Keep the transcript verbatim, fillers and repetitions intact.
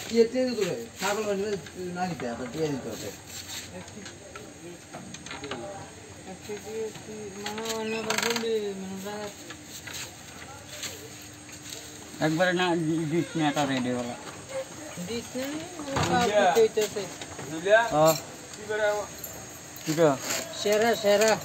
Iya, tiyan itu deh. Sabar, nani kita apa tiyan itu deh. Ekbare na dis na ta ready wala. Dis na ni, o ka kutu ito se. Oh. Ito. Sera, sera.